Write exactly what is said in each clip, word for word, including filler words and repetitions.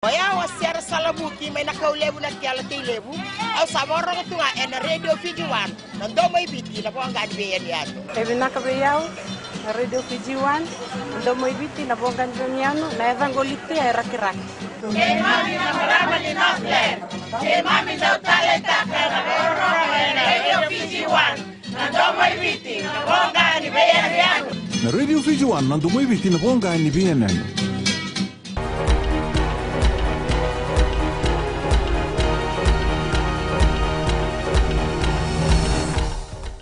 O yau o Sera Salavuki mai na Kaulevu na Kela Teilevu. Au sa vakarorogo tu ga ena Radio Fiji One, na domo i Viti, na voqa ni veiyanuyanu. E vinaka vei au na Radio Fiji One, na domo i Viti, na voqa ni veiyanuyanu, na yacaqu o Litia e Rakiraki. Keimami na marama ni Northland, keimami dau taleitaka na vakarorogo ena Radio Fiji One, na domo i Viti, na voqa ni veiyanuyanu. Na Radio Fiji One, na domo i Viti, na voqa ni veiyanuyanu.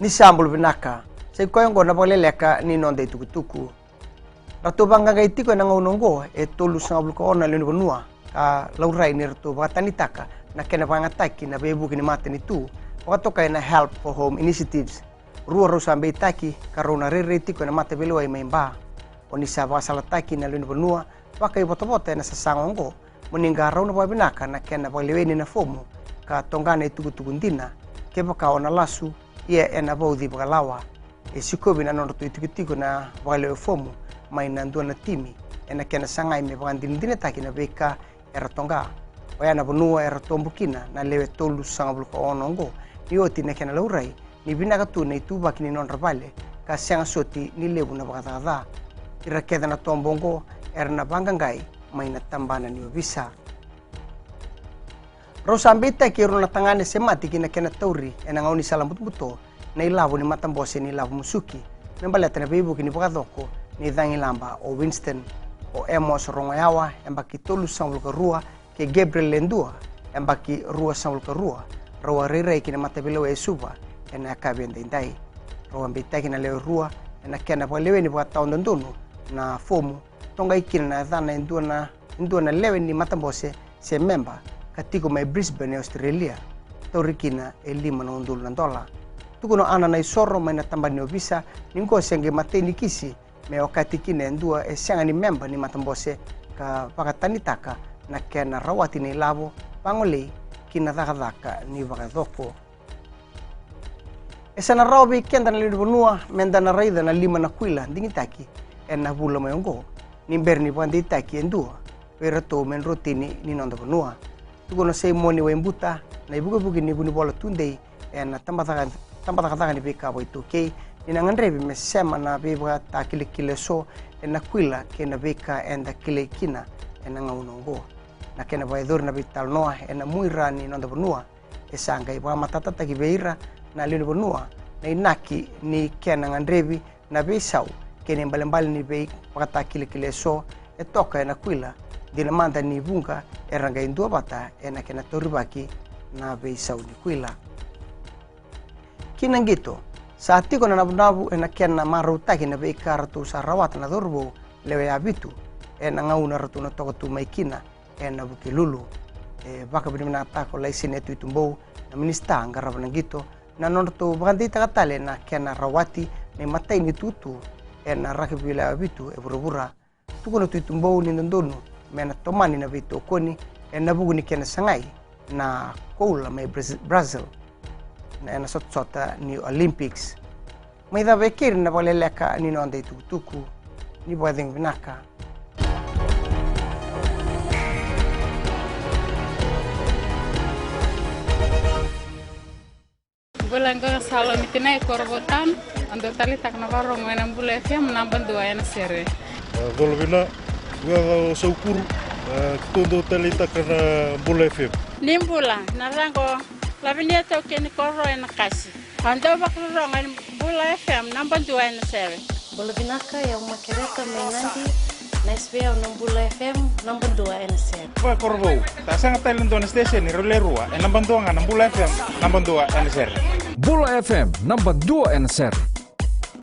Ni sa bula vinaka. Sa i koya oqo na vakaleleka ni noda itukutuku. Ratou vaqaqai tiko ena gauna oqo e tolusagavulu ka ono na lewe ni vanua ka laurai ni ratou vakatanitaka na kena vakayagataki na veivuke ni matanitu vakatokai na Help for Home Initiatives. Rua rau sa beitaki ka rau na rairai tiko ena mataveilewai mai Ba. O ni sa vakasalataki na lewe ni vanua vakaivotavota ena sasaga oqo mo ni qarauna vakavinaka na kena vakaleweni na fomu ka toqa na itukutuku dina kevaka o na lasu, ia ena vauci vakalawa. E sikovi na nodratou itikotiko na vakalewe fomu mai na dua na timi ena kena sagai me vakadinadinataki na veika era toqa. Oya na vanua era tobo kina na lewe tolusagavulu ka ono oqo ni oti na kena laurai ni vinaka tu na ituvaki ni nodra vale ka sega soti ni levu na vakacaca. Ira kece na tobo oqo era na vaqaqai mai na tabana ni ovisa. Rau sa beitaki e rua na tagane se mate ki na kena tauri ena gaunisala butobuto na ilavo ni matabose ni Lavo Musuki me baleta na veivuke ni vakacoko ni cagilaba o Winston. O Amos Rogoyawa, yabaki tolusagavulu ka rua, kei Gabriel Ledua, yabaki ruasagavulu ka rua, rau a rairai ki na mataveilewai e Suva ena yakavi edaidai. Rau a beitaki na lewe rua ena kena vakaleweni vakatawadodonu na fomu, toqai kina na yacana e dua na, e dua na lewe ni matabose se meba ka tiko mai Brisbane e Australia, tauri kina e lima na udolu na dola. Tukuna o Ana Naisoro mai na tabana ni ovisa ni qo se qai matai ni kisi me okati kina e dua e sega ni meba ni matabose ka vakatanitaka na kena rawati na ilavo vagolei ki na cakacaka ni vakacoko. E sa na rawa vei keda na lewe ni vanua meda na raica na lima na kuila digitaki ena vula mai oqo ni bera ni vakadeitaki e dua vei iratou me drotini ni noda vanua. Tukuna o Saimoni Waibuta na ivukevuke ni vunivola tudei ena tabacakacaka, tabacakacaka ni veika vakaitaukei ni na gadrevi me sema na veivakatakilakila eso ena kuila kei na veika eda kilai kina ena gauna oqo. Na kena vakayacori na veitalanoa ena muira ni noda vanua e sa qai vakamatatataki vei ira na lewe ni vanua na inaki ni kena gadrevi na veisau kei na ibalebale ni veivakatakilakila eso e toka ena kuila, dina mada ni vuqa era qai duavata ena kena taurivaki na veisau ni kuila. Ki na qito, sa tiko na navunavu ena kena marautaki na veika ratou sa rawata na cauravou lewe yavitu ena gauna ratou na toka tu mai kina ena Vukelulu. E vakavinavinakataka o Laisenia Tuitubou na minisita qarava na qito na nodratou vakadeitaka tale na kena rawati na imatai ni tutu ena rakavi lewe yavitu e vuravura. Tukuna o Tuitubou ni dodonu me na tomani na veitokoni ena vuku ni kena sagai na koula mai Braz-, Brazil ena sotasota ni Olympics. Mai cava e keri na vakaleleka ni noda itukutuku. Ni vakacegu vinaka. Bula, qo na Salo ni Tinai, Korovou Town. Au dau taleitaka na vakarorogo ena Bula F M naba dua ena sere. E, bula vinaka, qo o Saukuru, e, keitou dau taleitaka na Bula F M. Ni bula, na yacaqu o Lavinia Taukei ni Koro ena Kasi. Au dau vakarorogo ena Bula F M naba dua ena sere. Bula vinaka, o yau o Makereta mai Nadi, na S V O na Bula F M naba dua ena sere. Vakakorovou, sa sega tale e dua na station, rau lewe rua, e naba dua ga na Bula F M, naba dua ena sere. Bula F M naba dua ena sere.